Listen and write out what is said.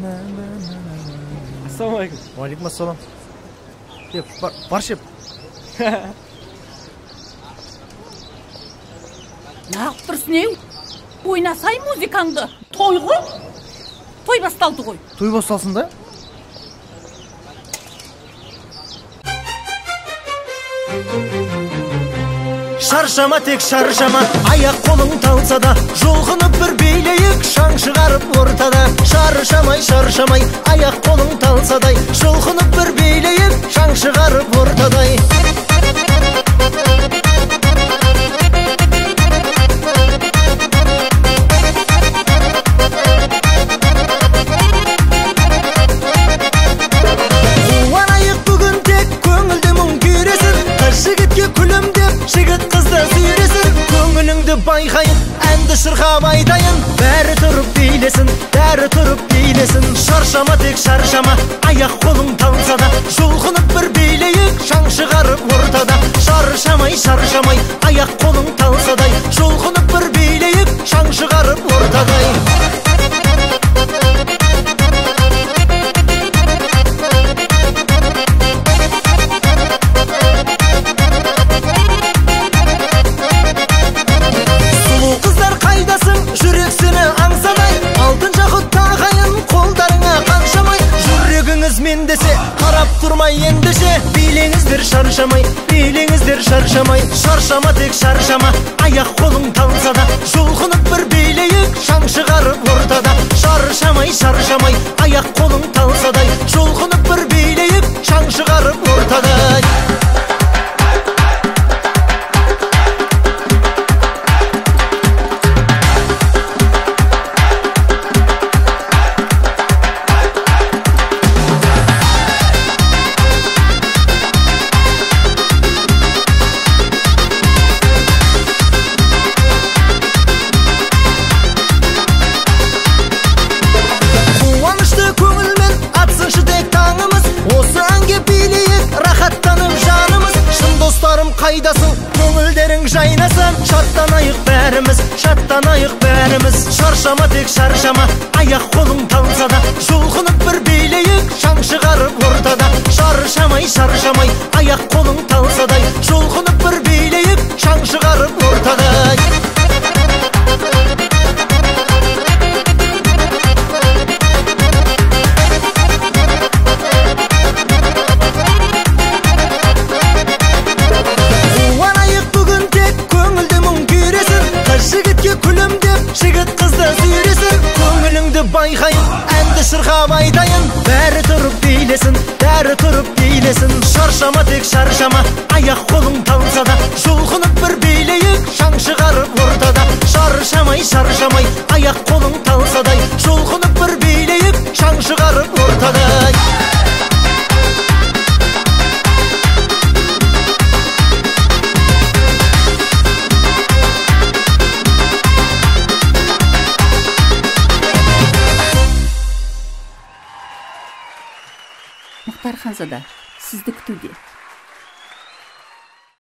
Ассалаумағалейкум. Уағалейкум ассалам. Е, бар шеп. Неғып тұрсың, ей? Ойнасай музыкаңды. Той ғой. Той басталды ғой. Той басталсын да? Шаршама, тек шаршама, аяқ қолың талса да, жұлқынып бір билейік, шаң шығарып ортада. Шаршамай, шаршамай, аяқ қолың талсадай, жұлқынып бір билейік, шаң шығарып ортадай. Қуанайық бүгін тек, көңілді мұң күйресін, қыз жігітке күлімдеп, жігіт қызды сүйресін. Көңіліңді байқайын, әнді шырқап айтайын, бәрі тұрып билесін, бәрі тұрып билесін. Шаршама, тек шаршама, аяқ қолың талса да, жұлқынып бір билейік, шаң шығарып ортада. Шаршамай, шаршамай, аяқ қолың талсадай, жұлқынып бір билейік, шаң шығарып ортадай. Мен десе, қарап тұрмай ендеше, билеңіздер шаршамай, билеңіздер шаршамай. Шаршама, тек шаршама, аяқ қолың талса да, жұлқынып бір билейік, шаң шығарып ортада. Шаршамай, шаршамай, аяқ қолың талсадай, жұлқынып бір билейік, шаң шығарып ортадай. Қайдасың, көңілдерің жайнасын, шаттанайық бәріміз, шаттанайық бәріміз. Шаршама, тек шаршама, аяқ қолың талса да, жұлқынып бір билейік, шаң шығарып ортада. Шаршамай, шаршамай, аяқ қолың талсадай, жұлқынып бір билейік, шаң шығарып ортадай. Жігіт қызды сүйресін, көңіліңді байқайын, әнді шырқап айтайын, бәрі тұрып билесін, бәрі тұрып билесін. Шаршама, тек шаршама, аяқ қолың талса да, жұлқынып бір билейік, шаң шығарып ортада. Шаршамай, шаршамай, аяқ қолың талсадай, жұлқынып бір билейік, шаң шығарып ортадай. Мұхтар Ханзада сізді күтуде.